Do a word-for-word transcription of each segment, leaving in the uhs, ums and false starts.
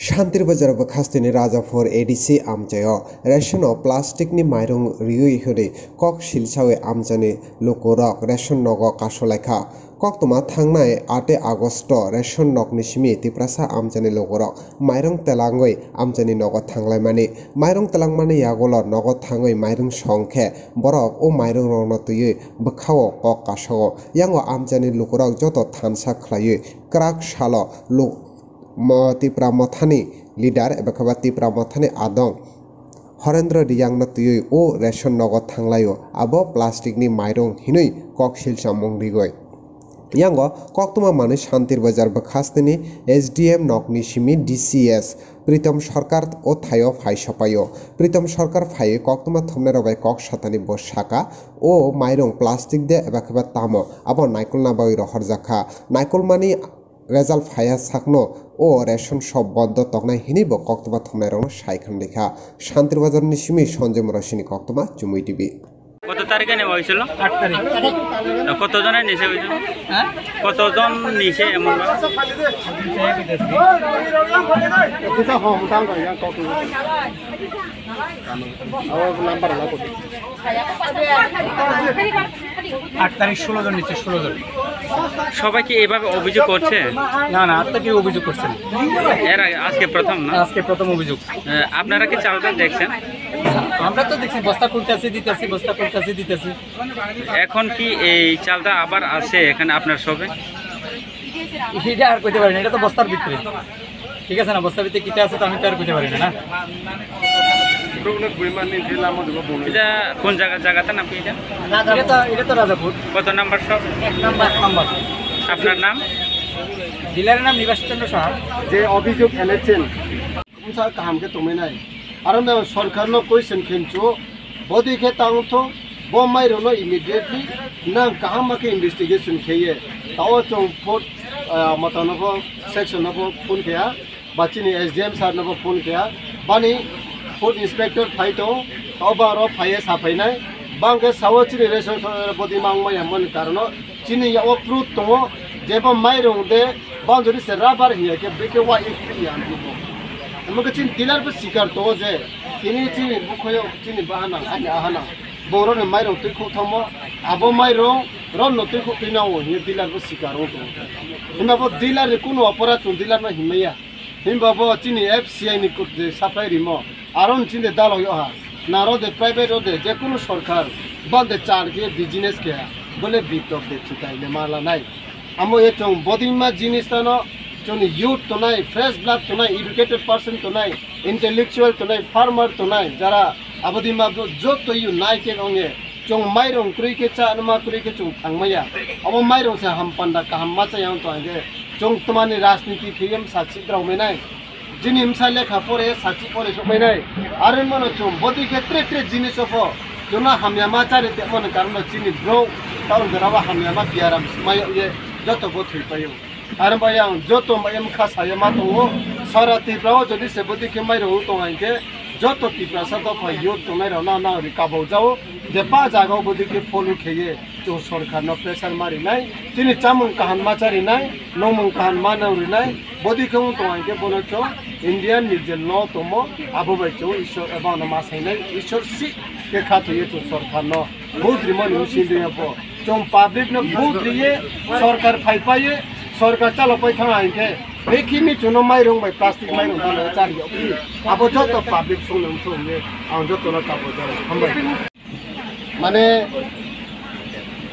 Shantir Bazar bwkhasteni Rajapur A D C amchaio ration o plastic ni mairung riwi hwnwi kok silsawi amchaini lukurok ration nogo kasolaikha. Koktwma thangnai aat Agosto ration nokni simi Tiprasa amchaini lukurok mairung telangwi amchaini nogo thanglaimani. Mairung telangmani yagulo nogo thangwi mairung songkhe borok o mairung rokno twiwi bwkhao kok kasogo. Yango amchaini lukurok joto thansa khlaiwi kwrak salo lu-, mo-, Tipra Mothani leader eba khe ba Tipra Mothani adong Horendra Riyangno twiwi o ration nogo thanglaio, abo plastic ni mairung hinwi kok silsamung rigwi. Yango koktwma manwi Shantir Bazar bwkhasteni S D M nokni simi D C S Pritom Sarkar o thaio phai sopaio. Pritom Sarkar phaiwi koktwma thumnairok bai kok satani bo saka, o mairung plastic de eba khe ba tamo, abo naikolna bagwi rohorjakha. Naikolmani result phaiya sakno o ration shop bondo toknai hinwi bo koktwma thumnairokno sai khwlaikha. Shantir Bazar ni simi Sanjay Murasini koktwma Chumui T V. কত তারিখে নেওয়া হয়েছিল? আট তারিখ। তো কতজনের নিচে হয়েছিল? হ্যাঁ? কতজন নিচে এমন? আট তারিখ ষোলো জন নিচে, ষোলো জন। সবাই কি এইভাবে অভিযোগ করছে? না, না, আর তো কেউ অভিযোগ করছে না। এর আগে, আজকে প্রথম না? আজকে প্রথম অভিযোগ। আহ, আপনারা কি চালটা দেখছেন? আমরা তো দেখছি, বস্তা খুলতেছি, দিতেছি, বস্তা খুলতেছি, দিতেছি। এখন কি এই চালটা আবার আছে এখানে আপনার সবে? এটা আর কইতে পারি না, এটা তো বস্তার ভিতরে। ঠিক আছে না, বস্তার ভিতরে কিতা আছে তো আমি তো আর কইতে পারি না, না? এটা কোন জায়গা, জায়গাটার নাম কি এটা? এটা তো, এটা তো রাজাপুর। কত নাম্বার সব? এক নাম্বার, এক নাম্বার। আপনার নাম? ডিলারের নাম নিবাস চন্দ্র সাহা। যে অভিযোগ এনেছেন, Wngsa kaham khe tongwi nai. Aro no sorkar no question khenchu, bodi khe tang tho, bo mairok no immediately nang kaham ma khe investigation khe ye. Tao chwng food, ah, mata no bo section no bo phone khe ya, ba chini S D M sir no bo phone khe ya, bani food inspector phai tong, tao ba ro phai ye sa phai nai, bang khe sao chini ration bodi mang ma ya mon karon no, Chini ya o proof tongo, je bo mairung de, boundary se rubber hiya khe, beke wa ekri ya ang bo. Amo khe chini dealer bo sikar tongo je, tini chini bukhoyo chini bahanang, ani ahanang. Borok ni mairung twi khuk thangmo, abo mairung ron no twi khuk twi nango hiya dealer bo sikar wng tongo. Himba bo dealer ni kunu opora chung dealer no himya. Himba bo chini F C I ni kut je supply rimo, aro ni chinde dalok yo ha. Naro de private o de, je kunu sorkar, bande chal khe business khe ha, bole bitok de chitai le mala nai. Amo ye chong bodima jinis tano, choni youth tonai, fresh blood tonai, educated person tonai, intellectual tonai, farmer tonai, jara abodima bo joto united onge. Chwng mairung kwrwi khe cha, anuma kwrwi khe chwng thangmaya. Obo mairung se ham panda kaham ma chaya wng tong khe, chwng twmani rajniti khe em sakchi graumai nai. Jini msa lekha pore sakchi pore sokmai nai. Aroni mano chwng bodi khe tre tre jinis opho. Chwngno hamya ma chari tongmani karon no chini bro town jora bo hamya ma biaram smayo ye joto bo thwi paio. Aro bai ang joto bai mkha saya ma tongo. Sara Tripura o jodi se bodi khe mairung tong hai khe joto Tiprasa dopha youth tongnai rok no nang ri kabau jao. Je pa jaga o bodi khe follow khe ye chwng sorkar no pressure ma rinai. Chini chamung kaham ma cha rinai, nongmung kaham ma nang rinai. Bodi khe wng tong hai khe bono chwng Indian ni je law tongmo abo bai chwng Ishwar eba no ma sainai. Ishwar si khe kha thwi ye chwng sorkar no. Vote rimani bising de bo. Chwng public no vote riye, sorkar phai paye, sorkar chalo pai thang hai khe, bekhini chuno mairung bai plastic mairung dano chari yo. Abo joto public sung nang thung ye, ang joto no kabo jao. Hambai. Mane,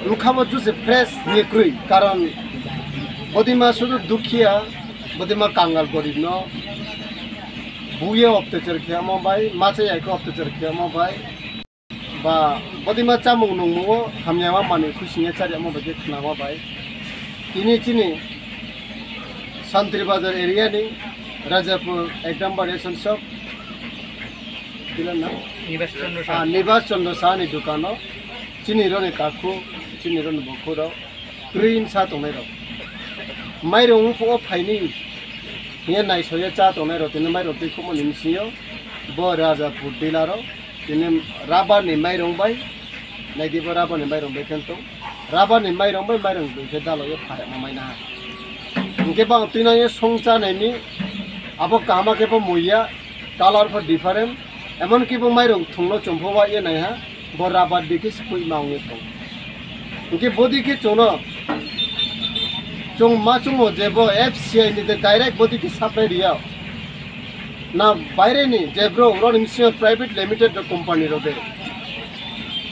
lukha bo juice fresh ni krwi, karon bodima sudu dukhiya, bodima kangal gorib no, buye optechar khiyamo bai, macha yaiko optechar khiyamo bai. Ba bodima chamung nungmungo hamyama manwi khusinge chariyamo bai khe khnama bai. Tini chini Santri Bazar area ni Rajapur ek number ration shop. Tila na? Nibas Chandra Saha. Ah, Nibas Chandra Saha ni dukano chini roni kakhu, chini roni bukhurok Cream sa tongnai rok. Mairung wngkhugo phaini hiya naisoya cha tongnai rok tini mairung twi khumani bisingo bo Rajapur dealer o tini rubber ni mairung bai naidi bo rubber ni mairung bai khe tong rubber ni mairung bai mairung bai khe dalo ye phaiyama mai naha. Hinkhe bang twi nang ye song cha nai mi Abo kahama khe bo muiya, color pho different, emon ki bo mairung thungno chumphobaiya naiha, bo rubber di khe sipui ma wngwi tong. Hwnkhe bodi khe chwngno, chwng ma chwngo je bo F C I ni de direct bodi khe supply riya. Na baire ni je bro, oro ni bisingo private limited rok company rok de.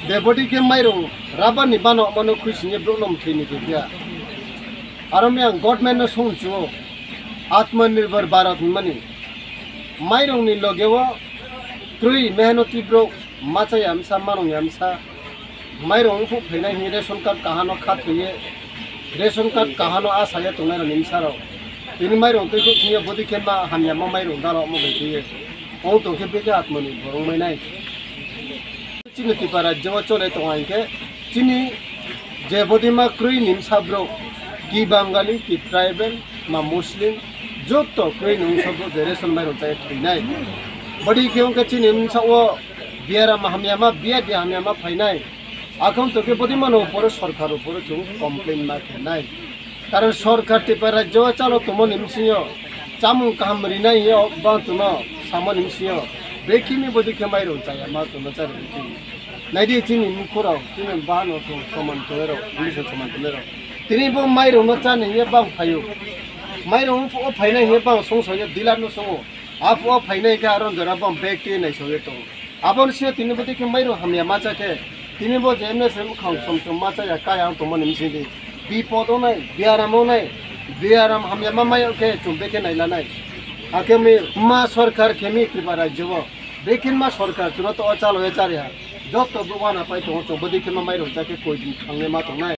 De bodi khe mairung rubber ni bano mano khuisini bro nom thwini khe kya. Aro mi ang government no song chuo, Atmanirbhar Bharat hinmani. Mairung ni loge o krwi mehnoti bro machaya msa manung ya msa. Mairung wngphuk phainai hwnwi ration card kahano kha thwiwi, ration card kahano asaya tongnai rokni bwsarok. Tini mairung twi khuk thwiya bodi khe ma hamya ma mairung dalo omo bai thwiwi. Ong tong khe bikhe atmani borong mainai. Chini Tripura rajyo o chole tongo hinkhe chini je bodi ma krwi ni bwsa borok, ki Bangali, ki tribal, ma Muslim, joto krwi ni wngsa borok je ration mairung chaya thwinai. Bodi khe wngkhe chini bwsa o biaram hamya ma, biya di hamya ma phainai. Akhon to khe bodi mano upore sorkar upore chwng complain ma khenai. Karon sorkar Tripura rajyo o chalo tongmani bisingo chamung kaham rinai hiyo bang tuno samani bisingo bekimi bodi khe mairung chaya ma tuno chari bekimi. Naidi chini mukhurok, chini bahano chwng soman tongero, English soman tongero. Tini bo mairung no chani hiye bang phaio. Mairung o phainai hiye bang songsoyo, dealer no songo. Apo phainai khe aron jora bang bag twi nai soyo tongo. Aboni sio tini bo tei khe mairung hamya macha khe, tini bo je M S M khang som som macha ya kaya ang tongmani bisingdi. Bipod onai, biaram onai, biaram hamya ma mayo khe chum bekhe nai lanai. Akhe mi ma sorkar khe mi Tripura rajyo o. Bekhin ma sorkar chuno to o chalo e chari ha. Joto bo wana pai tongo chum bo dikhe ma mairung cha khe koi din thangne ma tongnai.